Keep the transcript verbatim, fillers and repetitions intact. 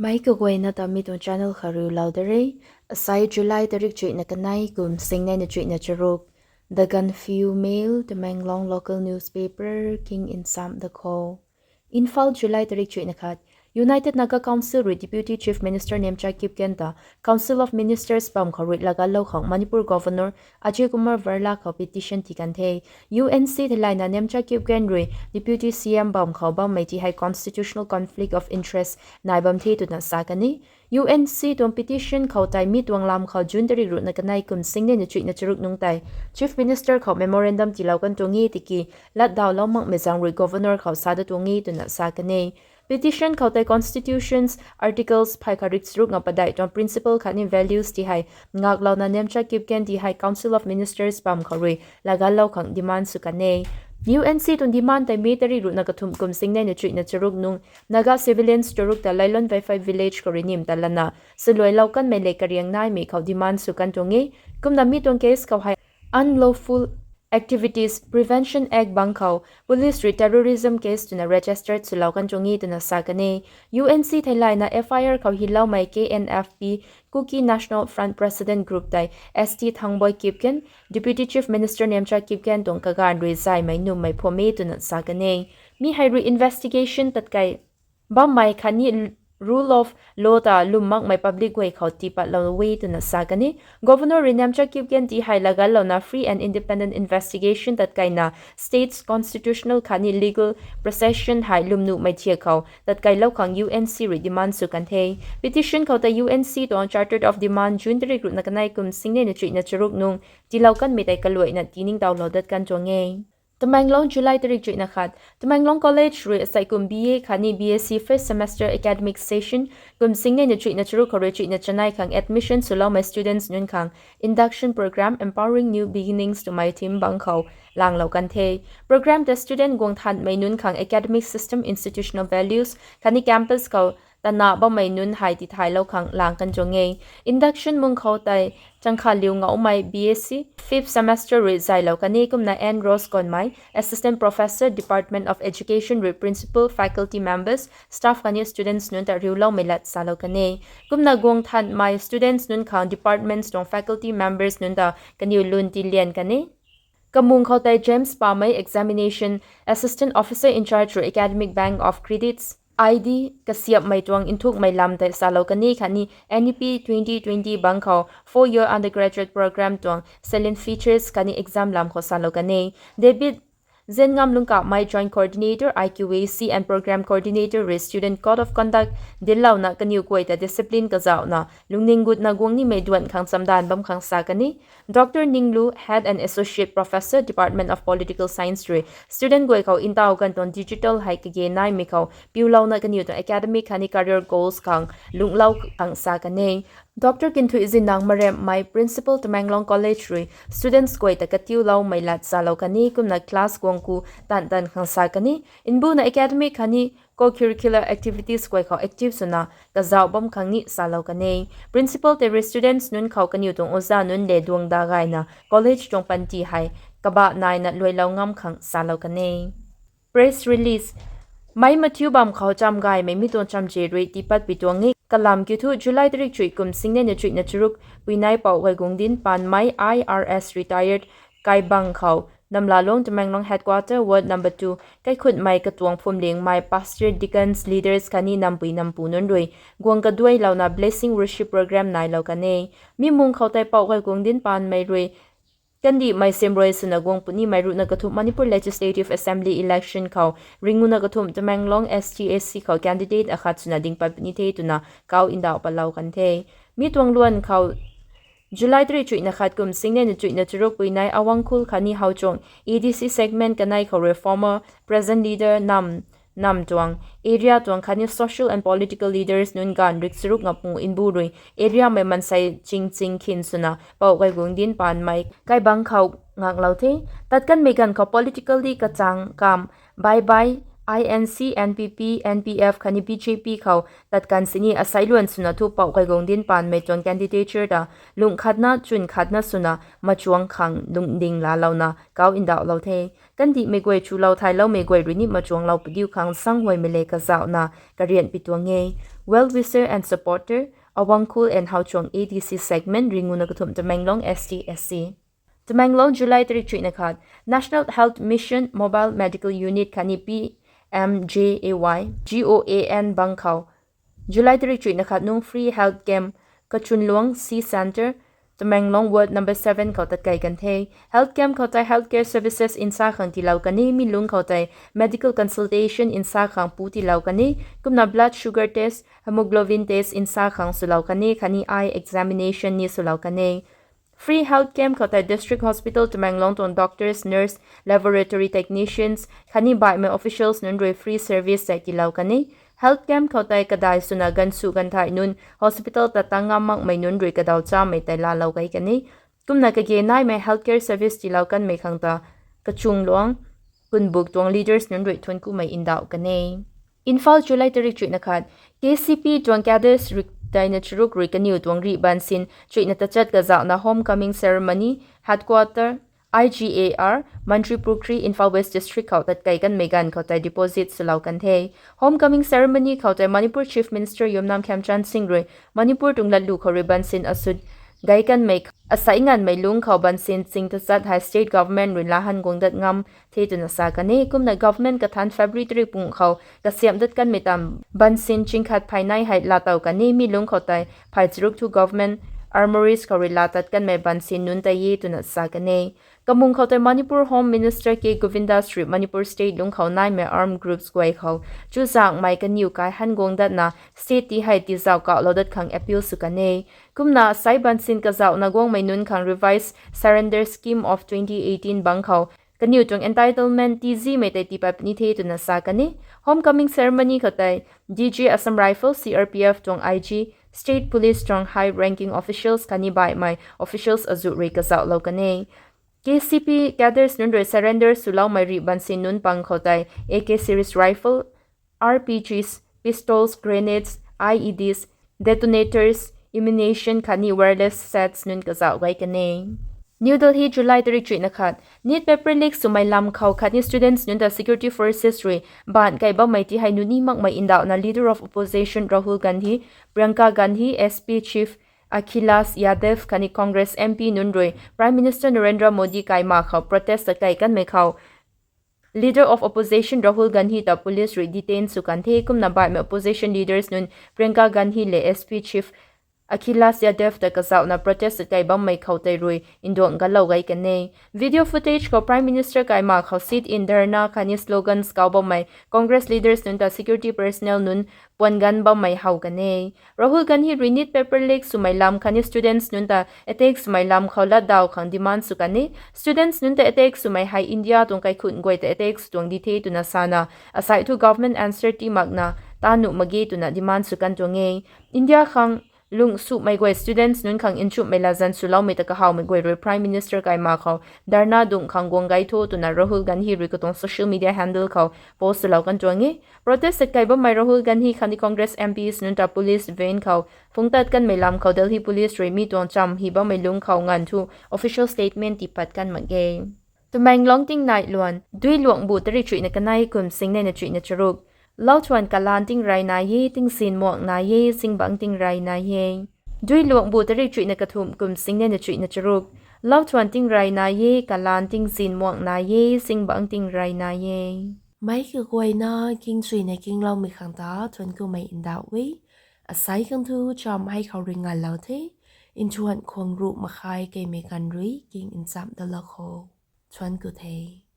Meic kaguayna ta mi tuang channel khou riulou da re. Asai July tarik chuihna kanei kum singneina chuihna charuk. The Gaanphiu Mail, Tamenglong local newspaper king nsam da kho. Imphal, July tarik chuihna khat. United Naga Council rui Deputy Chief Minister Nemcha Kipgen ta Council of Ministers bam khou rui lagatlou khang Manipur Governor Ajay Kumar Bhalla khou petition tii kan the. U N C theilayna Nemcha Kipgen rui Deputy C M bam khou bammei ti hei constitutional conflict of interest nai bam the twna sa kan e. U N C tuang petition khou tei mi tuang lam khou June tarik ruhna kanei kum singneina chuihna charuk nungc tei Chief Minister khou memorandum tiilou kan tuang e tiki latdawlou makmei zaeng rui Governor khou sa da tuang e twna sa kan e. Petition khou tei constitutions articles phay khat rik charuk nga padeih tuang principle khatni values ti hei ngaklouna Nemcha Kipgen ti hei Council of Ministers bam khou rui lagatlou khang demand sw kan e. U N C tuang demand tei May tarik ruhna kathumh kum singneina chuihna charuk nung Naga civilians charuk ta Lailon Vaiphei village khou rui nim ta lana saluailou kanmei le kariang naimei khou demand sw kan tuang e. Kumna mi tuang case khou hei Unlawful Activities Prevention Act bang khou police rui terrorism case twna registered swlou kan tuang e twna sa kan e. U N C theilayna F I R khou hiloumei K N F P, Kuki National Front President Group tei S T Thangboi Kipgen, Deputy Chief Minister Nemcha Kipgen tuang kaganv rui zaymei nummei phwam e twna sa kan e. Mi hei rui investigation tatkai bammei khatni rule of law ta lwm makmei public guay khou tiipatlou e twna sa kan e. Governor rui Nemcha Kipgen ti hei lagatlouna free and independent investigation tatkaina states constitutional khatni legal procession hei lwm nuhmei thiak khou tatkailou khang U N C rui demand sw kan the. Petition khou tei U N C tuang Charter of Demand June tarik ruhna kanei kum singneina chuihna charuk nung tiilou kanmei tei kaluaina tiningtowlou dat kan tuang e. Tamenglong, July tarik chuihna khat. Tamenglong College rui asei kum B A khatni B S C fifth semester academic session kum singneina chuihna charuk khou rui chuihna chanei khang admission swloumei students nunc khang induction program Empowering New Beginnings twmei theme bang khou langlou kan the. Program ta student guang thanmei nunc khang academic system, institutional values khatni campus khou tana bammei nunc hei tithaylou khang lang kan tuang e. Induction mung khou tei changkhat liu ngauhmei B S C fifth semester rui zaylou kan e. Kumna N Rose Konmei, Assistant Professor, Department of Education rui principal, faculty members, staff khatni students nunc ta riuloumei lat salou kan e. Kumna guang thanmei students nunc khang departments tuang faculty members nunc ta kaniw lun tilian kan e. Kamung khou tei James Pamei, Examination Assistant Officer in Charge rui Academic Bank of Credits, I D kasiapmei tuang nthukmei lam tei salou kan e khatni N E P twenty twenty bang khou four year undergraduate program tuang salient features khatni exam lam khou salou kan e. David Zenngam Lungkapmei, Joint Coordinator, I Q A C and Program Coordinator rui Student Code of Conduct dinclouna kaniw guay ta discipline kazauhna lungning gutna guang nimei duan khang chamdanv bam khang sa kan e. Doctor Ninglu, Head and Associate Professor, Department of Political Science rui student guay khou ntaw ganv tuang digital hei kage naimei khou piulouna kaniw tuang academic khatni career goals khang lungclou khang sa kan e. Doctor Kinthuizindang Maremmei, Principal, Tamenglong College rui students guay ta katiuloumei lat salou kan e. Kumna class guang ku tan tan khang sa kan e. Mbuna academic khatni co-curricular activities guay khou active swna kazauh bam khang ni salou kan e. Principal tei rui students nunc khou kaniw tuang oja nunc le duang da gayna college tuang panty hei kabah naina luailou ngam khang salou kan e. Press release. Mei mathiu bam khou cham gaymei mi tuang chamje rui tiipatpui tuang e. Kalam kiu thu July tarik chuih kum singneina chuihna charuk puinei Pou Gaiguangdienc Panmei, I R S retired, Kaibang khou Namlalong, Tamenglong Headquarter, Ward number two, kaikhutmei katuang phwamlingmei pastor, deacons, leaders khatni nampui nampu nunc rui guang kaduailouna blessing worship program nailou kan e. Mi mung khou tei Pou Gaiguangdienc Panmei rui kandihmei simrui swna guang punimei ruhna kathumh Manipur Legislative Assembly election khou ringuna kathumh Tamenglong S T A C khou candidate akhat swna ding pat puni the twna kau ndauh patlou kan the. Mi tuang luan khou July tarik chuihna khat kum singneina chuihna charuk puinei Awangkhul khatni Howchuang A D C segment kanei khou rui former present leader nam nam tuang, area tuang khatni social and political leaders nunc ganv rik charuk nga pu mbu rui area mei mansei ching ching khin swna Pou Gaiguangdienc Panmei Kaibang khou ngaklou the. Tat kanmei ganv khou politically kachang kam Bye Bye, I N C, N P P, N P F khatni B J P khou tat kan sini asai luan swna thu Pou Gaiguangdienc Panmei tuang candidature ta lungh khatna chwn khatna swna machuang khang lungding laalouna kau ndauhlou the. Kandihmei guay chulou thailoumei guay rui ni machuanglou padiu khang sanghuaymei le kazauhna karianpui tuang e. well wisher and supporter, Awangkhul and Howchuang A D C segment, ringuna kathumh Tamenglong S T S C. Tamenglong, July tarik chuihna khat: National Health Mission Mobile Medical Unit khatni P M J A Y, G O A N bang khou July tarik chuihna khat nung free health camp Kachunluang C Centre, Tamenglong Ward number seven khou tatkei kan the. Health camp khou tei healthcare services nsa khang tiilou kan e, mi lungc khou tei medical consultation nsa khang pu tiilou kan e, kumna blood sugar test, hemoglobin test nsa khang swlou kan e, khatni eye examination ni swlou kan e. Free health camp khou tei District Hospital Tamenglong tuang doctors, nurse, laboratory technicians khatni baihmei officials nunc rui free service tei tiilou kan e. Health camp khou tei kadai swna ganvsu ganvthai nunc hospital ta tang ngam makmei nunc rui kadaw chamei tei laalou gai kan e. Kumna kage naimei healthcare service tiilou kanmei khang ta Kachunluang kunbuk tuang leaders nunc rui thuanc kumei ndauh kan e. Imphal, July tarik chuihna khat: K C P tuang cadres rui daina charuk rui kaniw tuang rih bansin chuihna tachat kazauhna homecoming ceremony headquarter I G A R, Mantripukhri, Imphal West District khou tatkei kanmei ganv khou tei deposit swlou kan the. Homecoming ceremony khou tei Manipur Chief Minister Yumnam Khemchand Singh rui Manipur tuang latlu khou rui bansin asut gay kanmei asai nganvmei lungc khou bansin ching tachat hei state government rui laa han guang dat ngam the twna sa kan e. Kumna government kathanc February tarik pung khou kasiamh dat kanmei tam bansin ching khat phey nei hei laatow kan e, mi lungc khou tei phey charuk thu government armouries khou rui laa tat kanmei bansin nunc tei e twna sa kan e. Kamung khou tei Manipur Home Minister K Govindas rui Manipur state lungc khou naimei armed groups guay khou chuzaenghmei kaniw kai han guang datna state ti hei tizauh kauhlou dat khang appeal sw kan e. Kumna asai bansin kazauhna guangmei nunc khang Revised Surrender Scheme of twenty eighteen bang khou kaniw tuang entitlement tizimei tei tiipat puni the twna sa kan e. Homecoming ceremony khou tei D G Assam Rifles, C R P F tuang I G, state police tuang high ranking officials khatni baihmei officials azuh rui kazauhlou kan e. K C P cadres nunc rui surrender swloumei rih bansin nunc pang khou tei A K series rifle, R P Gs, pistols, grenades, I E Ds, detonators, ammunition khatni wireless sets nunc kazauh gay kan e. New Delhi, July tarik chuihna khat: NEET paper leak swmei lam khou khatni students nunc ta security forces rui baanc kai bammei ti hei nuni makmei ndauhna Leader of Opposition Rahul Gandhi, Priyanka Gandhi, S P chief Akhilesh Yadav khatni Congress M P nunc rui Prime Minister Narendra Modi kaima khou protest tatkei kanmei khou Leader of Opposition Rahul Gandhi ta police rui detain sw kan the. Kumna baihmei opposition leaders nunc Priyanka Gandhi le S P chief Akhilesh Yadav ta kazauhna protest tatkei bammei khou tei rui nduang galou gay kan e. Video footage khou Prime Minister kaima khou sit-in dharna khatni slogans kau bammei Congress leaders nunc ta security personnel nunc puan gan bammei how kan e. Rahul Gandhi rui NEET paper leak swmei lam khatni students nunc ta attack swmei lam khou latdaw khang demand sw kan e. Students nunc ta attack swmei hei India tuang kaikhun guay ta attack sw tuang di the twna sana, asai thu government answer ti makna ta nuh mak ge twna demand sw kan tuang e. India khang lung sumei guay students nunc khang nchumhmei latzan swloumei ta kahawmei guay rui Prime Minister kaima khou dharna dungc khang guang gay tho twna Rahul Gandhi rui katuang social media handle khou post swlou kan tuang e. Protest tatkei bammei Rahul Gandhi khatni Congress M Ps nunc ta police van khou phungc tat kanmei lam khou Delhi police rui mi tuang chamv hi bammei lungc khou nganv thu official statement tiipat kan mak ge. Tamenglong tingnai luan: Duiluangbu tarik chuihna kanei kum singneina chuihna charuk: Lauthuan kalan tingrey nai e, tingzin muang nai e, zingbangc tingrey nai e. Duiluangbu tarik chuihna kathumh kum singneina chuihna charuk: Lauthuan tingrey nai e, kalan tingzin muang nai e, zingbangc tingrey nai e. Meic kaguayna kingchuina kingloumei khang ta thuanc kumei ndauh e. Asai khang thu chamv hei khou rui nganlou the. Nthuan khwang ruh makhai keimei ganv rui king nchamh dalou kho. Thuanc ku the.